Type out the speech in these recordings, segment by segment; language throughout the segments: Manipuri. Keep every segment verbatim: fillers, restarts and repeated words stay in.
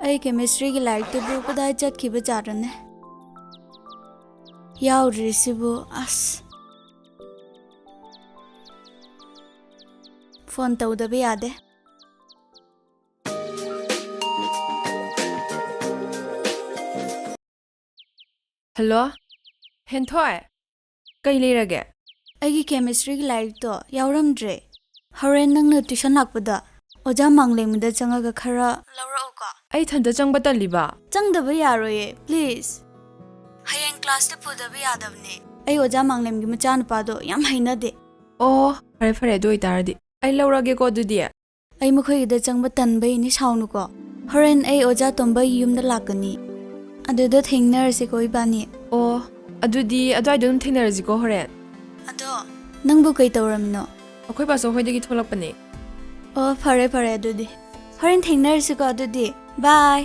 ꯑꯩ chemistryꯒꯤ ꯂꯥꯏꯔꯤꯛꯇꯨꯕꯨ ꯀꯗꯥꯏ ꯆꯠꯈꯤꯕ ꯖꯥꯠꯔꯅꯦ? ꯌꯥꯎꯗ꯭ꯔꯤꯁꯤꯕꯨ, ꯑꯁ꯫ ꯐꯣꯟ ꯇꯧꯗꯕ ꯌꯥꯗꯦ꯫ ꯍꯜꯂꯣ, ꯍꯦꯟꯊꯣꯏ, ꯀꯩ ꯂꯩꯔꯒꯦ? ꯑꯩꯒꯤ ꯀꯦꯃꯤꯁꯇ꯭ꯔꯤꯒꯤ ꯂꯥꯏꯔꯤꯛꯇꯣ ꯌꯥꯎꯔꯝꯗ꯭ꯔꯦ꯫ ꯍꯣꯔꯦꯟ ꯅꯪꯅ ꯇ꯭ꯌꯨꯁꯟ ꯂꯥꯛꯄꯗ ꯑꯣꯖꯥ ꯃꯥꯡꯂꯦꯝꯕꯗ ꯆꯪꯉꯒ ꯈꯔ ꯂꯧꯔꯛꯎꯀꯣ꯫ ꯑꯩ ꯏꯊꯟꯇ ꯆꯪꯕ ꯇꯜꯂꯤꯕ꯫ ꯆꯪꯗꯕ ꯌꯥꯔꯣꯏꯌꯦ, ꯄ꯭ꯂꯤꯖ꯫ ꯍꯌꯦꯡ ꯀ꯭ꯂꯥꯁꯇ ꯄꯨꯗꯕ ꯌꯥꯗꯕꯅꯦ꯫ ꯑꯩ ꯑꯣꯖꯥ ꯃꯥꯡꯂꯦꯝꯒꯤ ꯃꯆꯥꯅꯨꯄꯥꯗꯣ ꯌꯥꯝ ꯍꯩꯅꯗꯦ꯫ ꯑꯣ, ꯐꯔꯦ ꯐꯔꯦ, ꯑꯗꯨ ꯑꯣꯏꯇꯥꯔꯗꯤ ꯑꯩ ꯂꯧꯔꯒꯦꯀꯣ ꯑꯗꯨꯗꯤ꯫ ꯑꯩ ꯃꯈꯣꯏꯒꯤꯗ ꯆꯪꯕ ꯇꯟꯕꯩꯅꯤ, ꯁꯥꯎꯅꯨꯀꯣ꯫ ꯍꯣꯔꯦꯟ ꯑꯩ ꯑꯣꯖꯥ ꯇꯣꯝꯕꯒꯤ ꯌꯨꯝꯗ ꯂꯥꯛꯀꯅꯤ꯫ ꯑꯗꯨꯗ ꯊꯦꯡꯅꯔꯁꯤꯀꯣ ꯏꯕꯥꯅꯤ꯫ ꯑꯣ, ꯑꯗꯨꯗꯤ ꯑꯗꯨꯋꯥꯏꯗ ꯑꯗꯨꯝ ꯊꯦꯡꯅꯔꯁꯤꯀꯣ ꯍꯣꯔꯦꯟ꯫ ꯑꯗꯣ, ꯅꯪꯕꯨ ꯀꯩ ꯇꯧꯔꯝꯃꯤꯅꯣ? ꯑꯩꯈꯣꯏ ꯕꯥꯆꯧ ꯍꯣꯏꯗꯒꯤ ꯊꯣꯛꯂꯛꯄꯅꯦ꯫ ꯑꯣ, ꯐꯔꯦ ꯐꯔꯦ ꯑꯗꯨꯗꯤ꯫ ꯍꯣꯔꯦꯟ ꯊꯦꯡꯅꯔꯁꯤꯀꯣ ꯑꯗꯨꯗꯤ꯫ ꯕꯥꯏ꯫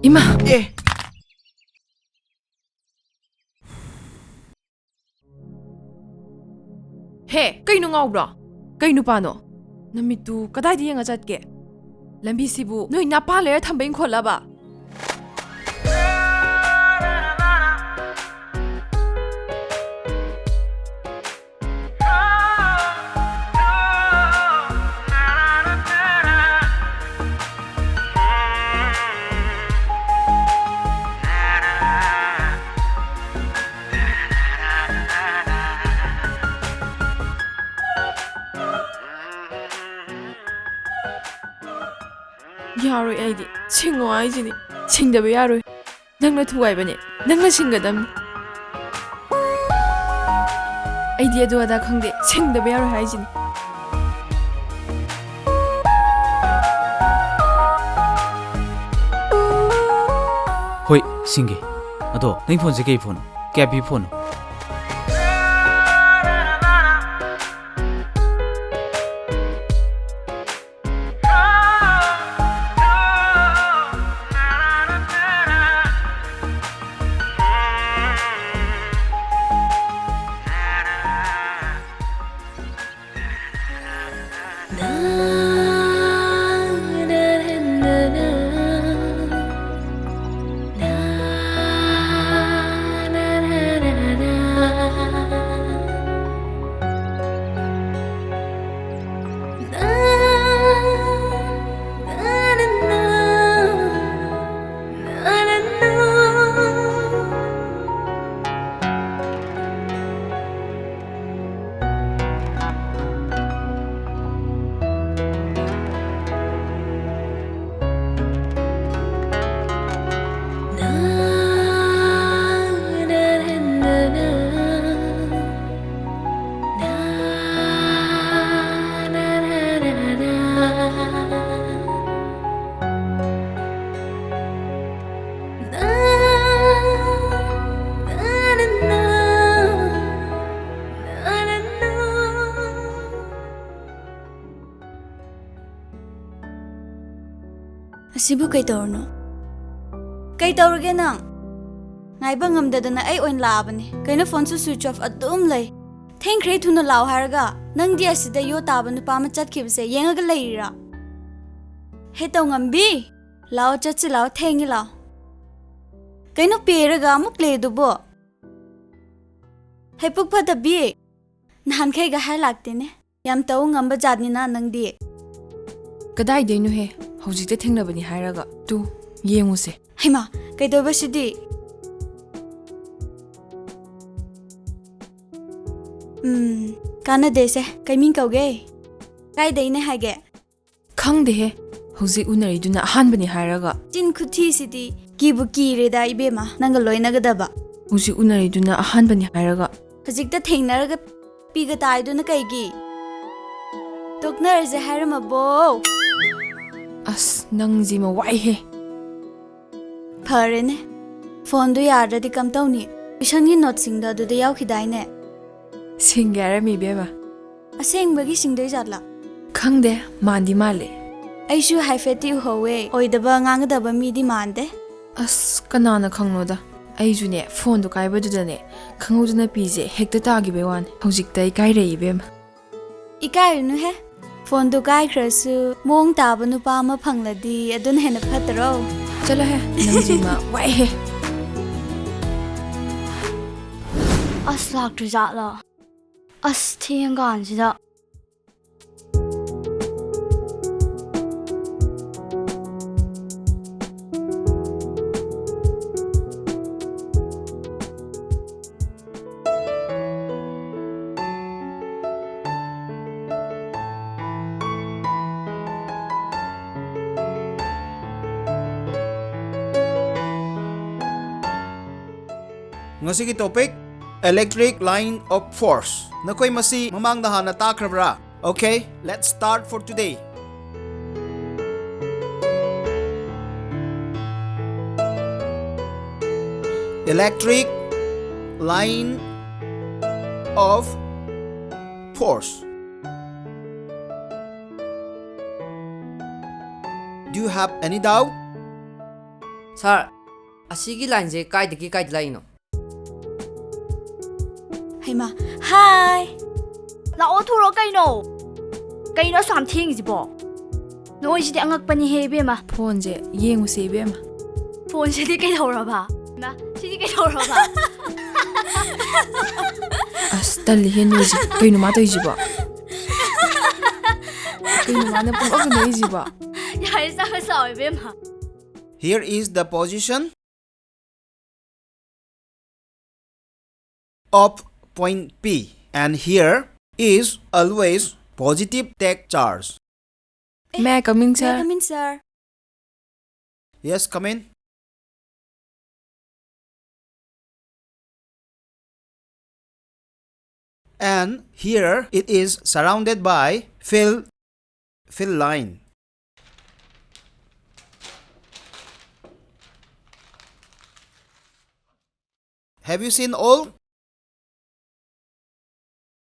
ꯏꯃꯥ! ꯑꯦ! ꯍꯦ, ꯀꯩꯅꯣ ꯉꯥꯎꯕ꯭ꯔꯣ? ꯀꯩ ꯅꯨꯄꯥꯅꯣ? ꯅꯃꯤꯠꯇꯨ ꯀꯗꯥꯏꯗ ꯌꯦꯡꯉ ꯆꯠꯀꯦ? ꯂꯝꯕꯤꯁꯤꯕꯨ ꯅꯣꯏ ꯅꯄꯥ ꯂꯩꯔ ꯊꯝꯕ ꯏꯪꯈꯣꯜꯂꯕ? ꯌꯥꯔꯣꯏ, ꯑꯩꯗꯤ ꯁꯤꯡꯉꯣ ꯍꯥꯏꯁꯤꯅꯤ꯫ ꯁꯤꯡꯗꯕ ꯌꯥꯔꯣꯏ꯫ ꯅꯪꯅ ꯊꯨꯒꯥꯏꯕꯅꯦ꯫ ꯅꯪꯅ ꯁꯤꯡꯒꯗꯕꯅꯤ꯫ ꯑꯩꯗꯤ ꯑꯗꯨ ꯑꯗꯥ ꯈꯪꯗꯦ꯫ ꯁꯤꯡꯗꯕ ꯌꯥꯔꯣꯏ ꯍꯥꯏꯁꯤꯅꯤ꯫ ꯍꯣꯏ, ꯁꯤꯡꯒꯦ꯫ ꯑꯗꯣ ꯅꯪ ꯐꯣꯟꯁꯦ ꯀꯩ ꯐꯣꯟꯅꯣ? ꯀꯌꯥ ꯄꯤ ꯐꯣꯟꯅꯣ? ꯑꯁꯤꯕꯨ ꯀꯩ ꯇꯧꯔꯅꯣ? ꯀꯩ ꯇꯧꯔꯒꯦ ꯅꯪ? ꯉꯥꯏꯕ ꯉꯝꯗꯗꯅ ꯑꯩ ꯑꯣꯏꯅ ꯂꯥꯛꯑꯕꯅꯦ꯫ ꯀꯩꯅꯣ ꯐꯣꯟꯁꯨ ꯁ꯭ꯋꯤꯆ ꯑꯣꯐ ꯑꯗꯨꯝ ꯂꯩ꯫ ꯊꯦꯡꯈ꯭ꯔꯦ, ꯊꯨꯅ ꯂꯥꯛꯑꯣ ꯍꯥꯏꯔꯒ ꯅꯪꯗꯤ ꯑꯁꯤꯗ ꯌꯣ ꯇꯥꯕ ꯅꯨꯄꯥ ꯑꯃ ꯆꯠꯈꯤꯕꯁꯦ ꯌꯦꯡꯉꯒ ꯂꯩꯔꯤꯔꯥ? ꯍꯦ ꯇꯧꯉꯝꯕꯤ, ꯂꯥꯛꯑꯣ ꯆꯠꯁꯤ ꯂꯥꯛꯑꯣ, ꯊꯦꯡꯉꯤ ꯂꯥꯛꯑꯣ꯫ ꯀꯩꯅꯣ ꯄꯦꯔꯒ ꯑꯃꯨꯛ ꯂꯩꯗꯨꯕꯣ? ꯍꯦ ꯄꯨꯛ ꯐꯠꯇꯕꯤ, ꯅꯍꯥꯟꯈꯩꯒ ꯍꯥꯏ ꯂꯥꯛꯇꯦꯅꯦ꯫ ꯌꯥꯝ ꯇꯧ ꯉꯝꯕ ꯖꯥꯠꯅꯤꯅ ꯅꯪꯗꯤ꯫ ꯀꯗꯥꯏꯗꯩꯅꯣꯍꯦ? ꯍꯧꯖꯤꯛꯇ ꯊꯦꯡꯅꯕꯅꯤ ꯍꯥꯏꯔꯒ꯫ ꯇꯨ, ꯌꯦꯡꯉꯨꯁꯦ꯫ ꯍꯩꯃꯥ, ꯀꯩꯗꯧꯕꯁꯤꯗꯤ? ꯎꯝ, ꯀꯥꯟꯅꯗꯦꯁꯦ꯫ ꯀꯩ ꯃꯤꯡ ꯀꯧꯒꯦ? ꯀꯥꯏꯗꯩꯅꯦ ꯍꯥꯏꯒꯦ? ꯈꯪꯗꯦꯍꯦ꯫ ꯍꯧꯖꯤꯛ ꯎꯅꯔꯤꯗꯨꯅ ꯑꯍꯥꯟꯕꯅꯤ ꯍꯥꯏꯔꯒ꯫ ꯆꯤꯟ ꯈꯨꯊꯤꯁꯤꯗꯤ꯫ ꯀꯤꯕꯨ ꯀꯤꯔꯦꯗ ꯏꯕꯦꯝꯃ, ꯅꯪꯒ ꯂꯣꯏꯅꯒꯗꯕ꯫ ꯍꯧꯖꯤꯛ ꯎꯅꯔꯤꯗꯨꯅ ꯑꯍꯥꯟꯕꯅꯤ ꯍꯥꯏꯔꯒ꯫ ꯍꯧꯖꯤꯛꯇ ꯊꯦꯡꯅꯔꯒ ꯄꯤꯒ ꯇꯥꯏꯗꯨꯅ ꯀꯩꯒꯤ? ꯇꯣꯛꯅꯔꯁꯦ ꯍꯥꯏꯔꯝꯃꯕꯣ? ꯑꯁ, ꯅꯪꯁꯤꯃ ꯋꯥꯏꯍꯦ꯫ ꯐꯔꯦꯅꯦ, ꯐꯣꯟꯗꯨ ꯌꯥꯗ꯭ꯔꯗꯤ ꯀꯝꯗꯧꯅꯤ? ꯇ꯭ꯌꯨꯁꯟꯒꯤ ꯅꯣꯠꯁꯤꯡꯗꯣ ꯑꯗꯨꯗ ꯌꯥꯎꯈꯤꯗꯥꯏꯅꯦ? ꯁꯤꯡꯒꯦ ꯍꯥꯏꯔꯝꯃꯤ ꯏꯕꯦꯝꯃ꯫ ꯑꯁꯦꯡꯕꯒꯤ ꯁꯤꯡꯗꯣꯏ ꯖꯥꯠꯂꯥ? ꯈꯪꯗꯦ, ꯃꯥꯟꯗꯤ ꯃꯥꯜꯂꯦ꯫ ꯑꯩꯁꯨ ꯍꯥꯏꯐꯦꯠꯇꯤ ꯎꯍꯧꯋꯦ, ꯑꯣꯏꯗꯕ ꯉꯥꯡꯒꯗꯕ ꯃꯤꯗꯤ ꯃꯥꯟꯗꯦ꯫ ꯑꯁ, ꯀꯅꯥꯅ ꯈꯪꯅꯣꯗ? ꯑꯩꯁꯨꯅꯦ, ꯐꯣꯟꯗꯣ ꯀꯥꯏꯕꯗꯨꯗꯅꯦ, ꯈꯪꯍꯧꯗꯅ ꯄꯤꯁꯦ ꯍꯦꯛꯇ ꯇꯥꯈꯤꯕꯩ ꯋꯥꯅꯤ꯫ ꯍꯧꯖꯤꯛꯇ ꯏꯀꯥꯏꯔꯛꯏ ꯏꯕꯦꯝꯃ꯫ ꯏꯀꯥꯏꯔꯨꯅꯨꯍꯦ, ꯐꯣꯟꯗꯣ ꯀꯥꯏꯈ꯭ꯔꯁꯨ ꯃꯑꯣꯡ ꯇꯥꯕ ꯅꯨꯄꯥ ꯑꯃ ꯐꯪꯂꯗꯤ ꯑꯗꯨꯅ ꯍꯦꯟꯅ ꯐꯠꯇ꯭ꯔꯣ? ꯆꯠꯂꯣꯍꯦ, ꯅꯪꯁꯤꯃ ꯋꯥꯏꯍꯦ꯫ ꯑꯁ, ꯂꯥꯛꯇ꯭ꯔꯤ ꯖꯥꯠꯂꯣ? ꯑꯁ, ꯊꯦꯡꯀꯥꯟꯁꯤꯗ꯫ ꯉꯁꯤꯒꯤ topic, electric line of force꯫ ꯅꯈꯣꯏ ꯃꯁꯤ ꯃꯃꯥꯡꯗ ꯍꯥꯟꯅ ꯇꯥꯈ꯭ꯔꯕ꯭ꯔꯥ? Okay, let's start for today. Electric line of force. Do you have any doubt? Sir, ꯑꯁꯤꯒꯤ line ꯁꯦ ꯀꯥꯏꯗꯒꯤ ꯀꯥꯏꯗ ꯂꯥꯛꯏꯅꯣ? ꯍꯩꯃꯥ, hi! ꯂꯥꯛꯑꯣ ꯊꯨꯔꯣ ꯀꯩꯅꯣ? ꯀꯩꯅꯣ ꯑꯁꯨꯛ ꯌꯥꯝ ꯊꯦꯡꯉꯤꯁꯤꯕꯣ? ꯅꯣꯏꯁꯤꯗꯤ ꯑꯉꯛꯄꯅꯤꯍꯦ ꯏꯕꯦꯝꯃ꯫ ꯐꯣꯟꯁꯦ ꯌꯦꯡꯉꯨꯁꯦ ꯏꯕꯦꯝꯃ꯫ ꯐꯣꯟꯁꯤꯗꯤ ꯀꯩꯗꯧꯔꯕ? ꯏꯃꯥ, ꯁꯤꯗꯤ ꯀꯩꯗꯧꯔꯕ? ꯑꯁ, ꯇꯜꯂꯤꯍꯦ ꯅꯣꯏꯁꯦ꯫ ꯀꯩꯅꯣ ꯃꯥ ꯇꯧꯔꯤꯁꯤꯕꯣ? ꯀꯩꯅꯣ ꯃꯥꯅ ꯄꯨꯡꯅꯣꯛꯇ ꯅꯣꯛꯏꯁꯤꯕꯣ? ꯌꯥꯔꯦ, ꯆꯥꯕ ꯆꯥꯎ ꯏꯕꯦꯝꯃ꯫ Here is the position of point P, and here is always positive take charge. May I come in, sir? May I come in, sir? Yes, come in. And here it is surrounded by fill, fill line. Have you seen all?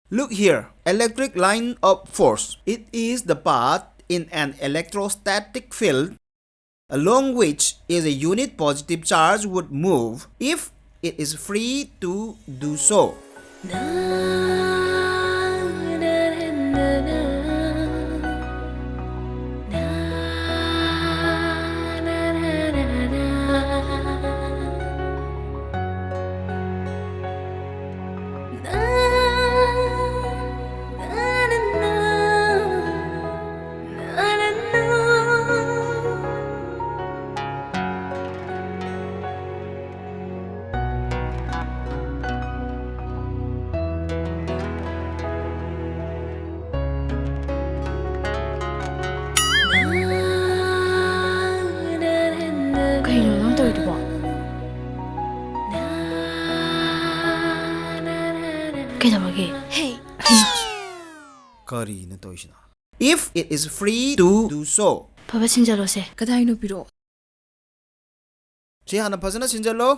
Look here, electric line of force. It is the path in an electrostatic field along which is a unit positive charge would move if it is free to do so. ꯀꯩꯅꯣ ꯅꯪ ꯇꯧꯔꯤꯗꯨꯕꯣ? ꯀꯩꯗꯧꯔꯒꯦ? Hey. ꯀꯔꯤꯅꯣ ꯇꯧꯔꯤꯁꯤꯅ? If it is free to do so. ꯐꯕ ꯁꯤꯟꯖꯜꯂꯣꯁꯦ꯫ ꯀꯗꯥꯏꯅꯣ ꯄꯤꯔꯛꯑꯣ꯫ ꯁꯤ ꯍꯥꯟꯅ ꯐꯖꯅ ꯁꯤꯟꯖꯜꯂꯣ꯫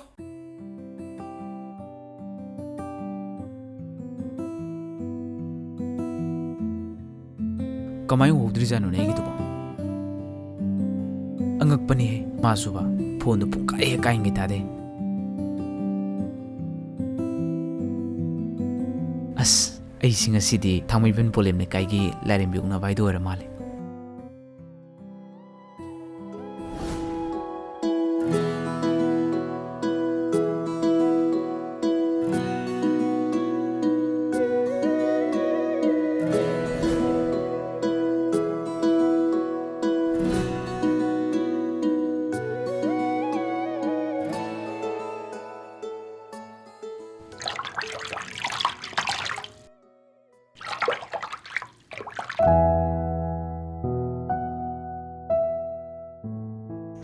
ꯀꯃꯥꯏꯅ ꯎꯍꯧꯗ꯭ꯔꯤꯖꯥꯠꯅꯣꯅꯦ ꯑꯩꯒꯤꯗꯨꯕꯣ? ꯑꯉꯛꯄꯅꯤꯍꯦ, ꯃꯥꯁꯨꯕ ꯐꯣꯟꯗꯣ ꯄꯨꯡꯀꯥꯏ ꯍꯦꯛ ꯀꯥꯏꯉꯩ ꯇꯥꯗꯦ꯫ ꯑꯁ, ꯑꯩꯁꯤ ꯉꯁꯤꯗꯤ ꯊꯥꯡꯃꯩꯕꯟ ꯄꯣꯂꯦꯝ ꯂꯩꯀꯥꯏꯒꯤ ꯂꯥꯏꯔꯦꯝꯕꯤ ꯑꯣꯛꯅꯕ ꯍꯥꯏꯗꯣ ꯑꯣꯏꯔ ꯃꯥꯜꯂꯦ꯫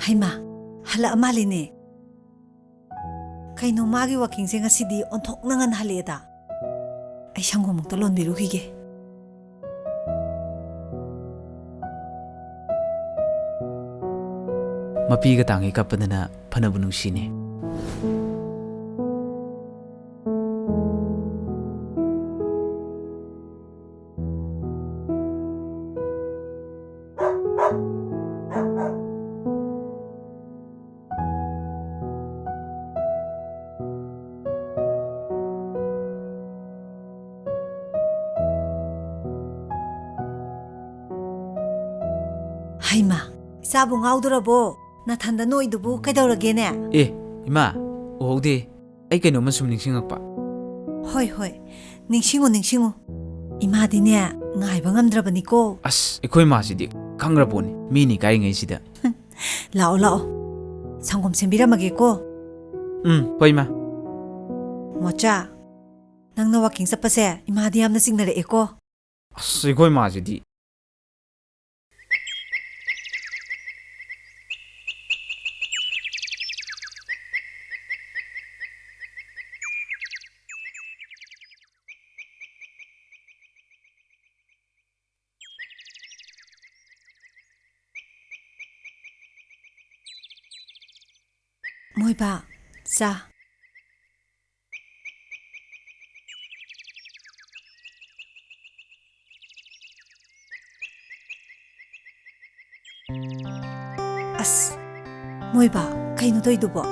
ꯍꯩꯃꯥ, ꯍꯜꯂꯛꯑ ꯃꯥꯜꯂꯤꯅꯦ꯫ ꯀꯩꯅꯣ, ꯃꯥꯒꯤ ꯋꯥꯀꯤꯡꯁꯦ ꯉꯁꯤꯗꯤ ꯑꯣꯟꯊꯣꯛꯅ ꯉꯟꯅ ꯍꯜꯂꯛꯑꯦꯗ꯫ ꯑꯩ ꯁꯪꯒꯣꯝ ꯑꯃꯨꯛꯇ ꯂꯣꯟꯕꯤꯔꯨꯈꯤꯒꯦ꯫ ꯃꯄꯤꯒ ꯇꯥꯡꯉꯩ ꯀꯞꯄꯗꯅ ꯐꯅꯕꯨ ꯅꯨꯡꯁꯤꯅꯦ꯫ ꯍꯩꯃꯥ, ꯏꯆꯥꯕꯨ ꯉꯥꯎꯗꯣꯔꯕꯣ? ꯅꯊꯟꯗ ꯅꯣꯛꯏꯗꯨꯕꯨ ꯀꯩꯗꯧꯔꯒꯦꯅꯦ? ꯑꯦ, ꯏꯃꯥ, ꯎꯍꯧꯗꯦ꯫ ꯑꯩ ꯀꯩꯅꯣꯝꯃ ꯁꯨꯝ ꯅꯤꯡꯁꯤꯡꯉꯛꯄ꯫ ꯍꯣꯏ, ꯍꯣꯏ, ꯅꯤꯡꯁꯤꯡꯉꯨ, ꯅꯤꯡꯁꯤꯡꯉꯨ꯫ ꯏꯃꯥꯗꯤꯅꯦ, ꯉꯥꯏꯕ ꯉꯝꯗ꯭ꯔꯕꯅꯤꯀꯣ꯫ ꯑꯁ, ꯑꯩꯈꯣꯏ ꯃꯥꯁꯤꯗꯤ ꯈꯪꯈ꯭ꯔ ꯄꯣꯠꯅꯤ, ꯃꯤꯅꯤ ꯀꯥꯏꯔꯤꯉꯩꯁꯤꯗ꯫ ꯂꯥꯛꯑꯣ, ꯂꯥꯛꯑꯣ, ꯁꯪꯒꯣꯝ ꯁꯦꯝꯕꯤꯔꯝꯃꯒꯦꯀꯣ꯫ ꯎꯝ, ꯍꯣꯏ, ꯏꯃꯥ꯫ ꯃꯣꯆꯥ, ꯅꯪꯅ ꯋꯥꯀꯤꯡ ꯆꯠꯄꯁꯦ ꯏꯃꯥꯗꯤ ꯌꯥꯝꯅ ꯆꯤꯡꯅꯔꯛꯑꯦꯀꯣ꯫ ꯑꯁ, ꯑꯩꯈꯣꯏ ꯃꯥꯁꯤꯗꯤ꯫ ꯃꯣꯏꯕꯥ, ꯆꯥ꯫ ꯑꯁ, ꯃꯣꯏꯕꯥ, ꯀꯩꯅꯣ ꯇꯧꯏꯗꯨꯕꯣ?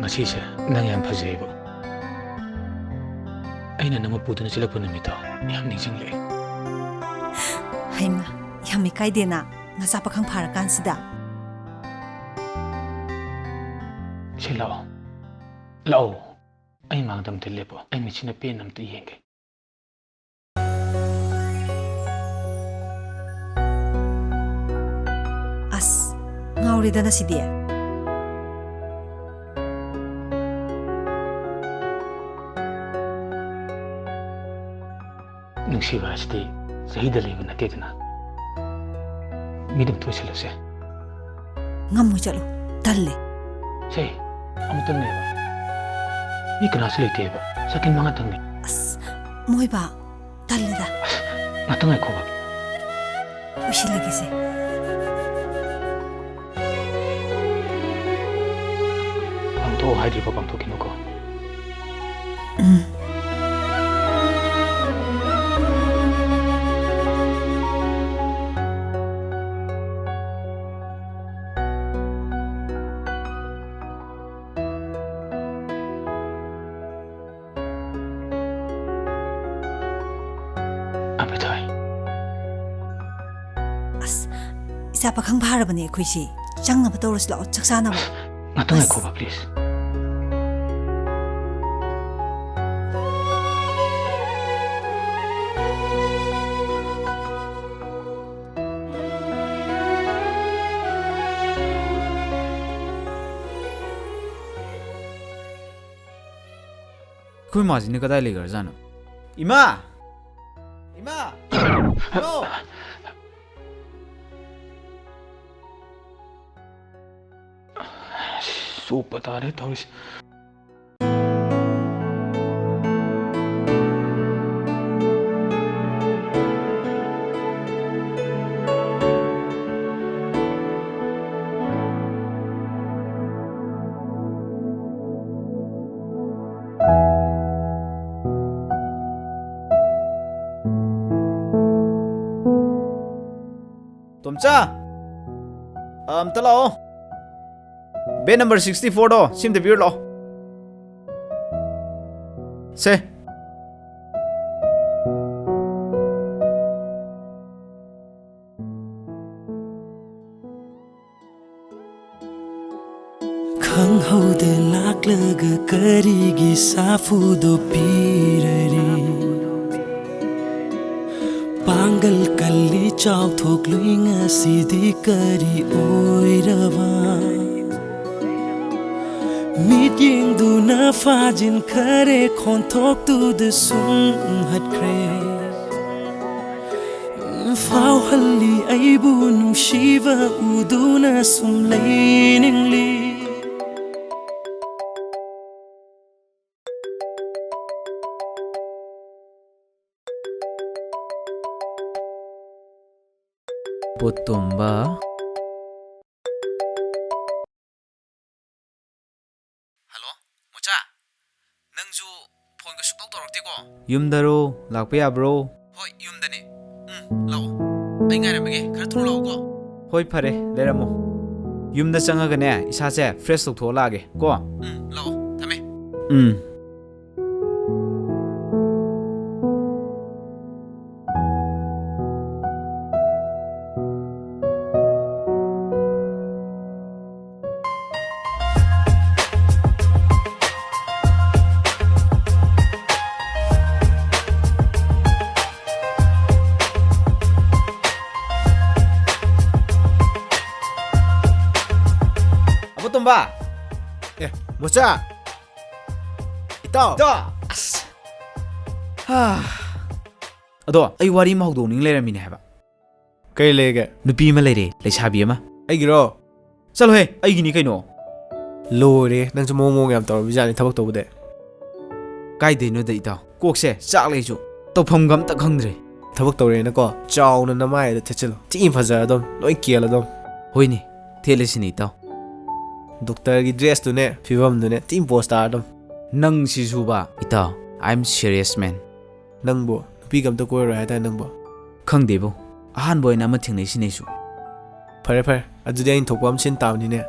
ꯉꯁꯤꯁꯦ ꯅꯪ ꯌꯥꯝ ꯐꯖꯩꯕ꯫ ꯑꯩꯅ ꯅꯪꯕꯨ ꯄꯨꯗꯨꯅ ꯆꯦꯜꯂꯛꯄ ꯅꯨꯃꯤꯠꯇꯣ ꯌꯥꯝ ꯅꯤꯡꯁꯤꯡꯂꯛꯑꯦ꯫ ꯍꯩꯃꯥ, ꯌꯥꯝ ꯏꯀꯥꯏꯗꯦꯅ, ꯅꯆꯥ ꯄꯥꯈꯪ ꯐꯥꯔꯀꯥꯟꯁꯤꯗ꯫ ꯁꯤ ꯂꯥꯛꯑꯣ, ꯂꯥꯛꯑꯣ, ꯑꯩ ꯃꯥꯡꯗ ꯑꯝꯇ ꯂꯦꯞꯄꯣ, ꯑꯩ ꯃꯤꯠꯁꯤꯅ ꯄꯦꯟꯅ ꯑꯝꯇ ꯌꯦꯡꯒꯦ꯫ ꯑꯁ, ꯉꯥꯎꯔꯦꯗꯅ ꯁꯤꯗꯤ꯫ ꯅꯨꯡꯁꯤꯕ ꯍꯥꯏꯁꯤꯗꯤ ꯆꯍꯤꯗ ꯂꯩꯕ ꯅꯠꯇꯦꯗꯅ꯫ ꯃꯤꯗꯨꯝ ꯊꯣꯏꯁꯤꯜꯂꯁꯦ꯫ ꯉꯝꯃꯣꯏ, ꯆꯠꯂꯣ꯫ ꯇꯜꯂꯦ꯫ ꯁꯦ, ꯑꯃꯇꯪꯅꯦꯕ꯫ ꯃꯤ ꯀꯅꯥꯁꯨ ꯂꯩꯇꯦꯕ꯫ ꯁꯦꯀꯦꯟ ꯃꯉꯥꯇꯪꯅꯦ꯫ ꯑꯁ, ꯃꯣꯏꯕꯥ, ꯇꯜꯂꯦꯗ꯫ ꯑꯁ, ꯉꯥꯛꯇꯪ ꯉꯥꯏꯈꯣꯕ꯫ ꯂꯣꯏꯁꯤꯜꯂꯒꯦꯁꯦ꯫ ꯄꯥꯡꯊꯣꯛꯑꯣ ꯍꯥꯏꯗ꯭ꯔꯤꯕ ꯄꯥꯡꯊꯣꯛꯈꯤꯅꯨꯀꯣ꯫ ꯎꯝ꯫ ꯑꯕꯦꯊꯣꯏ꯫ ꯑꯁ, ꯏꯆꯥ ꯄꯥꯈꯪ ꯐꯥꯔꯕꯅꯦ ꯑꯩꯈꯣꯏꯁꯦ꯫ ꯆꯪꯅꯕ ꯇꯧꯔꯁꯤ ꯂꯥꯛꯑꯣ, ꯆꯥꯛ ꯆꯥꯅꯕ꯫ ꯉꯥꯛꯇꯪ ꯑꯁ꯫ ꯉꯥꯏꯈꯣꯕ, please꯫ ꯑꯩꯈꯣꯏ ꯃꯥꯁꯤꯅ ꯀꯗꯥꯏ ꯂꯩꯈ꯭ꯔꯖꯥꯠꯅꯣ? ꯏꯃꯥ! ꯏꯃꯥ! ꯏꯃꯥ! ꯆꯣꯞꯄ ꯇꯥꯔꯦ ꯇꯧꯔꯤꯁꯦ꯫ ꯇꯣꯝꯆꯥ! ꯑꯝꯇ ꯂꯥꯛꯑꯣ꯫ Bed number sixty four ꯗꯣ ꯁꯤ ꯑꯝꯇ ꯄꯤꯔꯨ ꯂꯥꯛꯑꯣ꯫ ꯁꯦ꯫ ꯈꯪꯍꯧꯗ ꯂꯥꯛꯂꯒ ꯀꯔꯤꯒꯤ ꯁꯥꯐꯨꯗꯣ ꯄꯤꯔꯔꯤ? ꯄꯥꯡꯒꯜ ꯀꯜꯂꯤ ꯆꯥꯎꯊꯣꯛꯂꯨꯏ ꯉꯁꯤꯗꯤ ꯀꯔꯤ ꯑꯣꯏꯔꯕ? ꯃꯤꯠꯌꯦꯡꯗꯨꯅ ꯐꯥꯖꯤꯟꯈꯔꯦ ꯈꯣꯟꯊꯣꯛꯇꯨꯗ ꯁꯨꯝ ꯍꯠꯈ꯭ꯔꯦ꯫ ꯐꯥꯎꯍꯜꯂꯤ ꯑꯩꯕꯨ ꯅꯨꯡꯁꯤꯕ ꯎꯗꯨꯅ ꯁꯨꯝ ꯂꯩꯅꯤꯡꯂꯤ꯫ ꯕꯣꯇꯣꯝꯕ꯫ ꯍꯜꯂꯣ, ꯃꯣꯆꯥ, ꯅꯪꯁꯨ ꯐꯣꯟꯒ ꯁꯨꯛꯇꯧ ꯇꯧꯔꯛꯇꯦꯀꯣ? ꯌꯨꯝꯗꯔꯣ? ꯂꯥꯛꯄ ꯌꯥꯕ꯭ꯔꯣ? ꯍꯣꯏ, ꯌꯨꯝꯗꯅꯦ꯫ ꯎꯝ, ꯂꯥꯛꯑꯣ꯫ ꯑꯩ ꯉꯥꯏꯔꯝꯃꯒꯦ, ꯈꯔ ꯊꯨꯅ ꯂꯥꯛꯑꯣꯀꯣ꯫ ꯍꯣꯏ, ꯐꯔꯦ, ꯂꯩꯔꯝꯃꯣ꯫ ꯌꯨꯝꯗ ꯆꯪꯉꯒꯅꯦ, ꯏꯁꯥꯁꯦ fresh ꯇꯧꯊꯣꯛꯑ ꯂꯥꯛꯑꯒꯦ ꯀꯣ꯫ ꯎꯝ, ꯂꯥꯛꯑꯣ, ꯊꯝꯃꯦ꯫ ꯎꯝ꯫ ꯑꯕꯣ ꯇꯣꯝꯕ꯫ ꯑꯦ, ꯃꯣꯆꯥ꯫ ꯏꯇꯥꯎ꯫ ꯏꯇꯥꯎ꯫ ꯑꯁ꯫ ꯍꯥ꯫ ꯑꯗꯣ ꯑꯩ ꯋꯥꯔꯤ ꯑꯃ ꯍꯧꯗꯣꯛꯅꯤꯡ ꯂꯩꯔꯝꯃꯤꯅꯦ ꯍꯥꯏꯕ꯫ ꯀꯩ ꯂꯩꯒꯦ? ꯅꯨꯄꯤ ꯑꯃ ꯂꯩꯔꯦ, ꯂꯩꯁꯥꯕꯤ ꯑꯃ꯫ ꯑꯩꯒꯤꯔꯣ? ꯆꯠꯂꯣꯍꯦ, ꯑꯩꯒꯤꯅꯤ ꯀꯩꯅꯣ꯫ ꯂꯣꯏꯔꯦ, ꯅꯪꯁꯨ ꯃꯑꯣꯡ ꯃꯑꯣꯡ ꯌꯥꯝ ꯇꯧꯔꯝꯃꯤꯖꯥꯠꯅꯤ ꯊꯕꯛ ꯇꯧꯕꯗꯤ꯫ ꯀꯥꯏꯗꯩꯅꯣꯗ ꯏꯇꯥꯎ, ꯀꯣꯛꯁꯦ ꯆꯥꯛꯂꯦ ꯑꯩꯁꯨ, ꯇꯧꯐꯝꯒ ꯑꯝꯇ ꯈꯪꯗ꯭ꯔꯦ꯫ ꯊꯕꯛ ꯇꯧꯔꯦꯅꯀꯣ, ꯆꯥꯎꯅ ꯅꯃꯥꯏꯗ ꯊꯦꯠꯆꯤꯜꯂꯣ, ꯊꯤꯅ ꯐꯖꯔꯗꯧꯅꯤ, ꯂꯣꯏ ꯀꯦꯜꯂꯗꯧꯅꯤ꯫ ꯍꯣꯏꯅꯦ, ꯊꯦꯠꯂꯁꯤꯅꯦ ꯏꯇꯥꯎ꯫ ꯗꯣꯛꯇꯔꯒꯤ dressꯇꯨꯅꯦ, ꯐꯤꯕꯝꯗꯨꯅꯦ ꯊꯤꯅ posh ꯇꯥꯔꯗꯧꯅꯤ꯫ ꯅꯪꯁꯤꯁꯨꯕ ꯏꯇꯥꯎ, I am serious man꯫ ꯅꯪꯕꯨ ꯅꯨꯄꯤꯒ ꯑꯝꯇ ꯀꯣꯏꯔꯣꯏ ꯍꯥꯏꯗꯥꯏ ꯅꯪꯕꯨ? ꯈꯪꯗꯦꯕꯣ, ꯑꯍꯥꯟꯕ ꯑꯣꯏꯅ ꯑꯃ ꯊꯦꯡꯅꯩꯁꯤꯅꯦ ꯑꯩꯁꯨ꯫ ꯐꯔꯦ ꯐꯔꯦ, ꯑꯗꯨꯗꯤ ꯑꯩꯅ ꯊꯣꯛꯄ ꯑꯃ ꯁꯤꯟ ꯇꯥꯕꯅꯤꯅꯦ꯫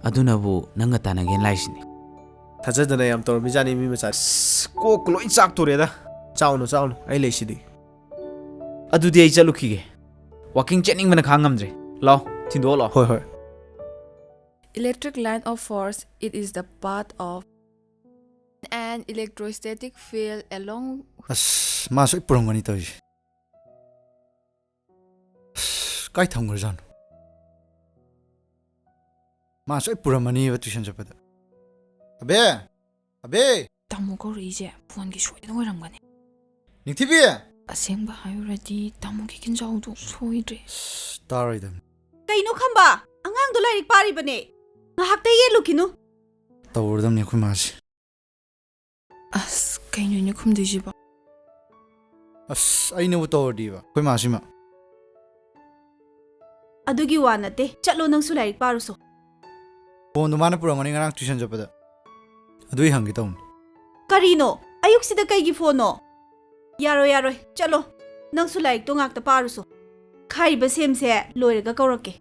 ꯑꯗꯨꯅꯕꯨ ꯅꯪꯒ ꯇꯥꯟꯅꯒꯦꯅ ꯂꯥꯛꯏꯁꯤꯅꯦ꯫ ꯊꯥꯖꯗꯅ ꯌꯥꯝ ꯇꯧꯔꯝꯃꯤꯖꯥꯠꯅꯤ ꯃꯤ ꯃꯆꯥ꯫ ꯑꯁ, ꯀꯣꯛꯀ ꯂꯣꯏ ꯆꯥꯛꯇꯣꯔꯦꯗ꯫ ꯆꯥꯎꯅꯨ, ꯆꯥꯎꯅꯨ, ꯑꯩ ꯂꯩꯁꯤꯗꯤ꯫ ꯑꯗꯨꯗꯤ ꯑꯩ ꯆꯠꯂꯨꯈꯤꯒꯦ꯫ Walking ꯆꯠꯅꯤꯡꯕꯅ ꯈꯥꯡ ꯉꯝꯗ꯭ꯔꯦ꯫ ꯂꯥꯎ, ꯊꯤꯟꯗꯣꯛꯑꯣ ꯂꯥꯎ꯫ ꯍꯣꯏ, ꯍꯣꯏ꯫ Electric line of force, it is the path of an electrostatic field along. ꯑꯁ, ꯃꯥꯁꯨ ꯑꯩ ꯄꯨꯔꯝꯒꯅꯤ ꯇꯧꯔꯤꯁꯦ꯫ ꯑꯁ, ꯀꯥꯏ ꯊꯝꯈ꯭ꯔꯖꯥꯠꯅꯣ? ꯃꯥꯁꯨ ꯑꯩ ꯄꯨꯔꯝꯃꯅꯤꯕ tuition ꯆꯠꯄꯗ꯫ ꯑꯕꯦ! ꯑꯕꯦ! ꯇꯥꯃꯣ ꯀꯧꯔꯛꯏꯁꯦ ꯐꯣꯟꯒꯤ ꯁꯣꯏꯗꯅ ꯑꯣꯏꯔꯝꯒꯅꯤ꯫ ꯅꯤꯡꯊꯤꯕꯤ! ꯑꯁꯦꯡꯕ ꯍꯥꯏꯔꯨꯔꯗꯤ ꯇꯥꯃꯣꯒꯤ ꯀꯤꯟꯖꯥꯎꯗꯣ ꯁꯣꯏꯗ꯭ꯔꯦ꯫ ꯑꯁ, ꯇꯥꯔꯣꯏꯗꯕꯅꯤ꯫ ꯀꯩꯅꯣ ꯈꯝꯕ? ꯑꯉꯥꯡꯗꯣ ꯂꯥꯏꯔꯤꯛ ꯄꯥꯔꯤꯕꯅꯦ꯫ ꯉꯥꯏꯍꯥꯛꯇ ꯌꯦꯠꯂꯨꯈꯤꯅꯨ꯫ ꯇꯧꯔꯗꯕꯅꯤ ꯑꯩꯈꯣꯏ ꯃꯥꯁꯦ꯫ ꯑꯁ, ꯀꯩꯅꯣ ꯑꯩꯅ ꯈꯨꯝꯗꯣꯏꯁꯤꯕꯣ? ꯑꯁ, ꯑꯩꯅꯕꯨ ꯇꯧꯔꯗꯤꯕ ꯑꯩꯈꯣꯏ ꯃꯥꯁꯤꯃ꯫ ꯑꯗꯨꯒꯤ ꯋꯥ ꯅꯠꯇꯦ꯫ ꯆꯠꯂꯣ, ꯅꯪꯁꯨ ꯂꯥꯏꯔꯤꯛ ꯄꯥꯔꯨꯁꯣ꯫ ꯐꯣꯟꯗꯣ ꯃꯥꯅ ꯄꯨꯔꯝꯒꯅꯤ ꯉꯔꯥꯡ ꯇ꯭ꯌꯨꯁꯟ ꯆꯠꯄꯗ꯫ ꯑꯗꯨꯏ ꯍꯪꯒꯦ ꯇꯧꯅꯤ꯫ ꯀꯔꯤꯅꯣ? ꯑꯌꯨꯛꯁꯤꯗ ꯀꯩꯒꯤ ꯐꯣꯟꯅꯣ? ꯌꯥꯔꯣꯏ, ꯌꯥꯔꯣꯏ꯫ ꯆꯠꯂꯣ꯫ ꯅꯪꯁꯨ ꯂꯥꯏꯔꯤꯛꯇꯣ ꯉꯥꯛꯇ ꯄꯥꯔꯨꯁꯣ꯫ ꯈꯥꯏꯔꯤꯕ ꯁꯦꯝꯁꯦ ꯂꯣꯏꯔꯒ ꯀꯧꯔꯛꯀꯦ꯫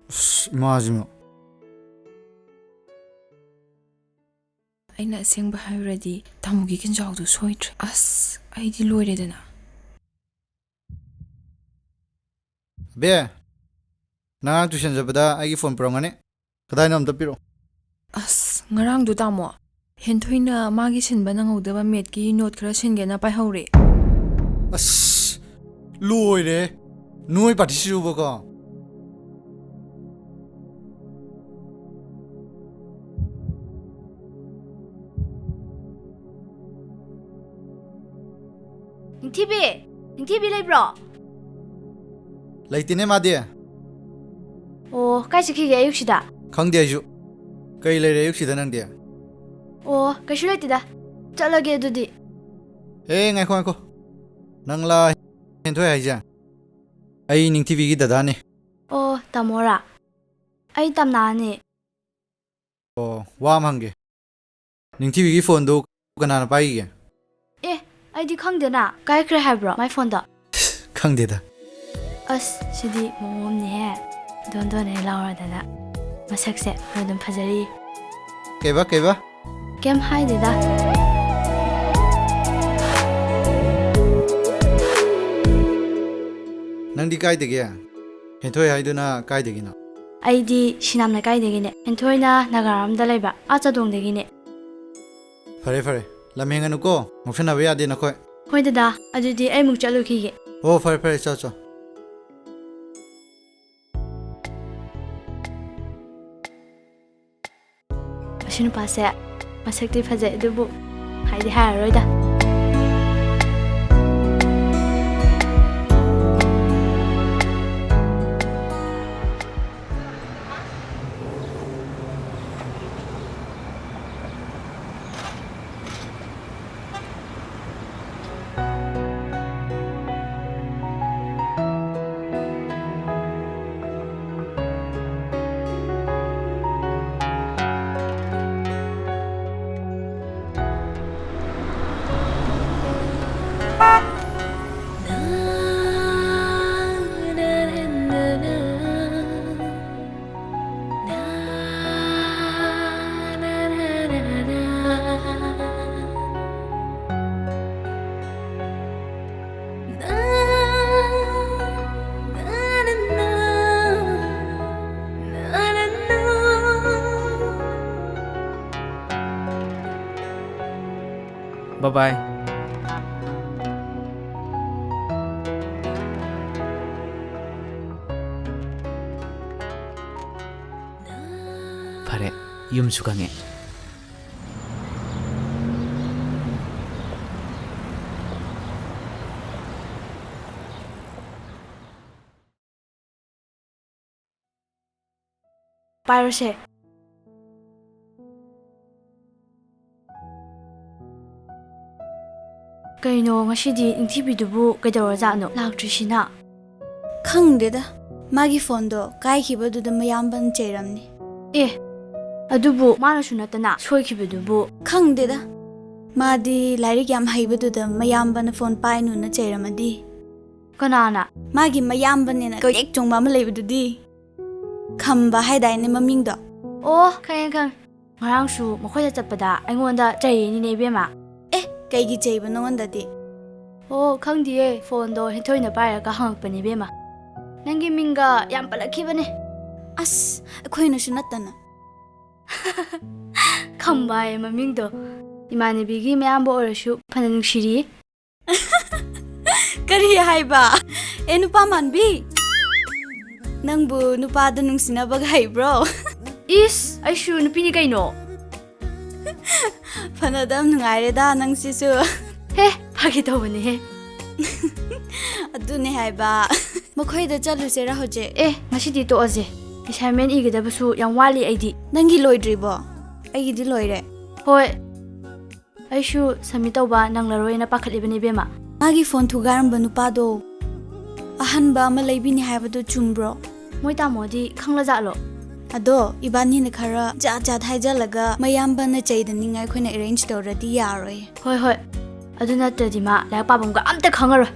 ꯑꯁ, ꯏꯃꯥꯁꯤꯃ꯫ ꯑꯩꯅ ꯑꯁꯦꯡꯕ ꯍꯥꯏꯔꯨꯔꯗꯤ ꯇꯥꯃꯣꯒꯤ ꯀꯤꯟꯖꯥꯎꯗꯨ ꯁꯣꯏꯗ꯭ꯔꯦ꯫ ꯑꯁ, ꯑꯩꯗꯤ ꯂꯣꯏꯔꯦꯗꯅ꯫ ꯕꯦ, ꯅꯪ ꯉꯔꯥꯡ ꯇ꯭ꯌꯨꯁꯟ ꯆꯠꯄꯗ ꯑꯩꯒꯤ ꯐꯣꯟ ꯄꯨꯔꯝꯒꯅꯤ꯫ ꯀꯗꯥꯏꯅꯣ ꯑꯝꯇ ꯄꯤꯔꯛꯑꯣ꯫ ꯑꯁ, ꯉꯔꯥꯡꯗꯣ ꯇꯥꯃꯣ, ꯍꯦꯟꯊꯣꯏꯅ ꯃꯥꯒꯤ ꯁꯤꯟꯕ ꯅꯪꯍꯧꯗꯕ ꯃꯦꯠꯀꯤ ꯅꯣꯠ ꯈꯔ ꯁꯤꯟꯒꯦꯅ ꯄꯥꯏꯍꯧꯔꯦ꯫ ꯑꯁ, ꯂꯣꯏꯔꯦ꯫ ꯅꯣꯏ ꯄꯥꯔꯇꯤꯁꯤꯁꯨꯕꯀꯣ꯫ ꯅꯤꯡꯊꯤꯕꯤ! ꯅꯤꯡꯊꯤꯕꯤ ꯂꯩꯕ꯭ꯔꯣ? ꯂꯩꯇꯦꯅꯦ ꯃꯥꯗꯤ꯫ ꯑꯣ, ꯀꯥꯏ ꯆꯠꯈꯤꯒꯦ ꯑꯌꯨꯛꯁꯤꯗ? ꯈꯪꯗꯦ ꯑꯩꯁꯨ꯫ ꯀꯩ ꯂꯩꯔꯦ ꯑꯌꯨꯛꯁꯤꯗ ꯅꯪꯗꯤ? ꯑꯣ, ꯀꯩꯁꯨ ꯂꯩꯇꯦꯗ꯫ ꯆꯠꯂꯒꯦ ꯑꯗꯨꯗꯤ꯫ ꯑꯦ, ꯉꯥꯏꯈꯣ, ꯉꯥꯏꯈꯣ꯫ ꯅꯪꯂꯥ ꯍꯦꯟꯊꯣꯏ ꯍꯥꯏꯁꯦ? ꯑꯩ ꯅꯤꯡꯊꯤꯕꯤꯒꯤ ꯗꯗꯥꯅꯦ꯫ ꯑꯣ, ꯇꯥꯃꯣꯔꯥ? ꯑꯩ ꯇꯝꯅꯥꯅꯦ꯫ ꯑꯣ, ꯋꯥ ꯑꯃ ꯍꯪꯒꯦ꯫ ꯅꯤꯡꯊꯤꯕꯤꯒꯤ ꯐꯣꯟꯗꯨ ꯀꯅꯥꯅ ꯄꯥꯏꯈꯤꯒꯦ? ꯑꯦ, ꯑꯩꯗꯤ ꯈꯪꯗꯦꯅ꯫ ꯀꯥꯏꯈ꯭ꯔꯦ ꯍꯥꯏꯕ꯭ꯔꯣ ꯃꯥꯏ ꯐꯣꯟꯗꯣ? ꯈꯪꯗꯦꯗ꯫ ꯑꯁ, ꯁꯤꯗꯤ ꯃꯑꯣꯡ ꯑꯃꯅꯤꯍꯦ꯫ ꯗꯣꯟ ꯗꯣꯟ ꯍꯦꯛ ꯂꯥꯎꯔꯗꯅ꯫ ꯃꯁꯛꯁꯦ ꯑꯗꯨꯝ ꯐꯖꯔꯤ꯫ ꯀꯩꯕ, ꯀꯩꯕ? ꯀꯩꯝ ꯍꯥꯏꯗꯦꯗ꯫ ꯅꯪꯗꯤ ꯀꯥꯏꯗꯒꯤ? ꯍꯦꯟꯊꯣꯏ ꯍꯥꯏꯗꯨꯅ ꯀꯥꯏꯗꯒꯤꯅꯣ? ꯑꯩꯗꯤ ꯁꯤꯅꯥꯝ ꯂꯩꯀꯥꯏꯗꯒꯤꯅꯦ꯫ ꯍꯦꯟꯊꯣꯏꯅ ꯅꯥꯒꯥꯔꯣꯝꯗ ꯂꯩꯕ, ꯑꯥ ꯆꯥꯗꯣꯡꯗꯒꯤꯅꯦ꯫ ꯐꯔꯦ, ꯐꯔꯦ꯫ ꯂꯝ ꯍꯦꯟꯒꯅꯨꯀꯣ, ꯉꯥꯎꯁꯟꯅꯕ ꯌꯥꯗꯦ ꯅꯈꯣꯏ꯫ ꯍꯣꯏ ꯗꯗꯥ, ꯑꯗꯨꯗꯤ ꯑꯩ ꯑꯃꯨꯛ ꯆꯠꯂꯨꯈꯤꯒꯦ꯫ ꯑꯣ, ꯐꯔꯦ, ꯐꯔꯦ, ꯆꯠꯂꯣ, ꯆꯠꯂꯣ꯫ ꯑꯁꯤ ꯅꯨꯄꯥꯁꯦ ꯃꯁꯛꯇꯤ ꯐꯖꯩ, ꯑꯗꯨꯕꯨ ꯍꯥꯏꯗꯤ ꯍꯥꯏꯔꯔꯣꯏꯗ꯫ Bye bye. ꯐꯔꯦ, ꯌꯨꯝꯁꯨ ꯈꯪꯉꯦ꯫ ꯄꯥꯏꯔꯣꯁꯦ꯫ ꯀꯩꯅꯣ, ꯉꯁꯤꯗꯤ ꯅꯤꯡꯊꯤꯕꯤꯗꯨꯕꯨ ꯀꯩꯗꯧꯔꯖꯥꯠꯅꯣ ꯂꯥꯛꯇ꯭ꯔꯤꯁꯤꯅ? ꯈꯪꯗꯦꯗ, ꯃꯥꯒꯤ ꯐꯣꯟꯗꯣ ꯀꯥꯏꯈꯤꯕꯗꯨꯗ ꯃꯌꯥꯝꯕꯅ ꯆꯩꯔꯝꯅꯤ꯫ ꯑꯦ, ꯑꯗꯨꯕꯨ ꯃꯥꯅꯁꯨ ꯅꯠꯇꯅ ꯁꯣꯏꯈꯤꯕꯗꯨꯕꯨ꯫ ꯈꯪꯗꯦꯗ, ꯃꯥꯗꯤ ꯂꯥꯏꯔꯤꯛ ꯌꯥꯝ ꯍꯩꯕꯗꯨꯗ ꯃꯌꯥꯝꯕꯅ ꯐꯣꯟ ꯄꯥꯏꯅꯨꯅ ꯆꯩꯔꯝꯃꯗꯤ꯫ ꯀꯅꯥꯅ? ꯃꯥꯒꯤ ꯃꯌꯥꯝꯕꯅꯦꯅ ꯀꯣꯏꯌꯦꯛ ꯆꯣꯡꯕ ꯑꯃ ꯂꯩꯕꯗꯨꯗꯤ꯫ ꯈꯝꯕ ꯍꯥꯏꯗꯥꯏꯅꯦ ꯃꯃꯤꯡꯗꯣ? ꯑꯣ, ꯈꯪꯉꯦ, ꯈꯪꯉꯦ꯫ ꯉꯔꯥꯡꯁꯨ ꯃꯈꯣꯏꯗ ꯆꯠꯄꯗ ꯑꯩꯉꯣꯟꯗ ꯆꯩꯔꯤꯅꯤꯅꯦ, ꯏꯕꯦꯝꯃ꯫ ꯑꯦ, ꯀꯩꯒꯤ ꯆꯩꯕ ꯅꯉꯣꯟꯗꯗꯤ? ꯑꯣ, ꯈꯪꯗꯤꯌꯦ꯫ ꯐꯣꯟꯗꯣ ꯍꯦꯟꯊꯣꯏꯅ ꯄꯥꯏꯔꯒ ꯍꯪꯉꯛꯄꯅꯦ, ꯏꯕꯦꯝꯃ꯫ ꯅꯪꯒꯤ ꯃꯤꯡꯒ ꯌꯥꯝ ꯄꯜꯂꯛꯈꯤꯕꯅꯦ꯫ ꯑꯁ, ꯑꯩꯈꯣꯏꯅꯁꯨ ꯅꯠꯇꯅ꯫ ꯈꯝꯕ ꯍꯥꯏꯌꯦ ꯃꯃꯤꯡꯗꯣ꯫ ꯏꯃꯥꯟꯅꯕꯤꯒꯤ ꯃꯌꯥꯝꯕ ꯑꯣꯏꯔꯁꯨ ꯐꯅ ꯅꯨꯡꯁꯤꯔꯤꯌꯦ꯫ ꯀꯔꯤ ꯍꯥꯏꯕ? ꯑꯦ, ꯅꯨꯄꯥ ꯃꯥꯟꯕꯤ! ꯅꯪꯕꯨ ꯅꯨꯄꯥꯗ ꯅꯨꯡꯁꯤꯅꯕꯒ ꯍꯩꯕ꯭ꯔꯣ? ꯏꯁ, ꯑꯩꯁꯨ ꯅꯨꯄꯤꯅꯤ ꯀꯩꯅꯣ꯫ ꯐꯅꯗ ꯅꯨꯡꯉꯥꯏꯔꯦꯗ ꯅꯪꯁꯤꯁꯨ꯫ ꯍꯦ, ꯐꯥꯒꯤ ꯇꯧꯕꯅꯦꯍꯦ꯫ ꯑꯗꯨꯅꯦ ꯍꯥꯏꯕ꯫ ꯃꯈꯣꯏꯗ ꯆꯠꯂꯨꯁꯤꯔꯥ ꯍꯧꯖꯤꯛ? ꯑꯦ, ꯉꯁꯤꯗꯤ ꯇꯣꯛꯑꯁꯦ꯫ ꯑꯦꯁꯥꯏꯟꯃꯦꯟ ꯏꯒꯗꯕꯁꯨ ꯌꯥꯝ ꯋꯥꯠꯂꯤ ꯑꯩꯗꯤ꯫ ꯅꯪꯒꯤ ꯂꯣꯏꯗ꯭ꯔꯤꯕꯣ? ꯑꯩꯒꯤꯗꯤ ꯂꯣꯏꯔꯦ꯫ ꯍꯣꯏ꯫ ꯑꯩꯁꯨ ꯁꯝꯃꯤꯠ ꯇꯧꯕ ꯅꯪꯂꯔꯣꯏꯅ ꯄꯥꯈꯠꯂꯤꯕꯅꯤ, ꯏꯕꯦꯝꯃ꯫ ꯃꯥꯒꯤ ꯐꯣꯟ ꯊꯨꯒꯥꯏꯔꯝꯕ ꯅꯨꯄꯥꯗꯣ ꯑꯍꯟꯕ ꯑꯃ ꯂꯩꯕꯤꯅꯤ ꯍꯥꯏꯕꯗꯨ ꯆꯨꯝꯕ꯭ꯔꯣ? ꯃꯣꯏ ꯇꯥꯃꯣꯗꯤ ꯈꯪꯂꯖꯥꯠꯂꯣ? ꯑꯗꯣ ꯏꯕꯥꯅꯤꯅ ꯈꯔ ꯖꯥꯠ ꯖꯥꯠ ꯍꯥꯏꯖꯜꯂꯒ ꯃꯌꯥꯝꯕꯅ ꯆꯩꯗꯅꯤꯡꯉꯥꯏ ꯑꯩꯈꯣꯏꯅ ꯑꯦꯔꯦꯟꯖ ꯇꯧꯔꯗꯤ ꯌꯥꯔꯣꯏ꯫ ꯍꯣꯏ, ꯍꯣꯏ꯫ ꯑꯗꯨ ꯅꯠꯇ꯭ꯔꯗꯤ ꯃꯥ ꯂꯥꯏꯔꯤꯛ ꯄꯥꯐꯝꯒ ꯑꯝꯇ ꯈꯪꯉꯔꯣꯏ꯫